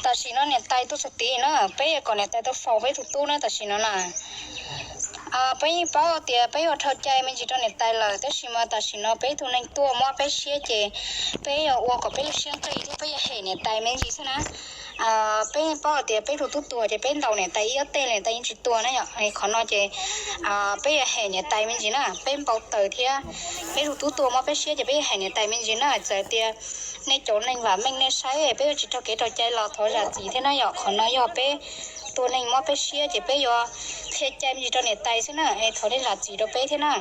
Tam sim no niam tais tuaj txog tid na, peb yuav kom niam tais tau faus peb tus tub na tam sim no na. Peb yeej paub tias peb ua dhau cai me ntsis rau niam tais lawm, tab sis mas tam sim no peb tus neeg tuaj mob peb siab ces peb yuav ua kom peb lub siab nqig thiab peb yuav hem niam tais me ntsis xwb na. Peb yeej paub tias peb tus tub tuag ces peb ntaus niam tais ib ob teg niam tais yeej tsis tuag na yom. Qhov no ces peb yuav hem niam tais me ntsis na, peb npau taws thiab peb tus tub tuag mob peb siab ces peb yuav hem niam tais me ntsis na. Txawm tias nej cov neeg vam meej nej saib peb yuav tsis raug kev raug cai los thov zam txim thiab na yom. Qhov no yog peb tus neeg mob peb siab ces peb yuav qhia cai me ntsis rau niam tais xwb na, es thov nej zam txim rau peb thiab na.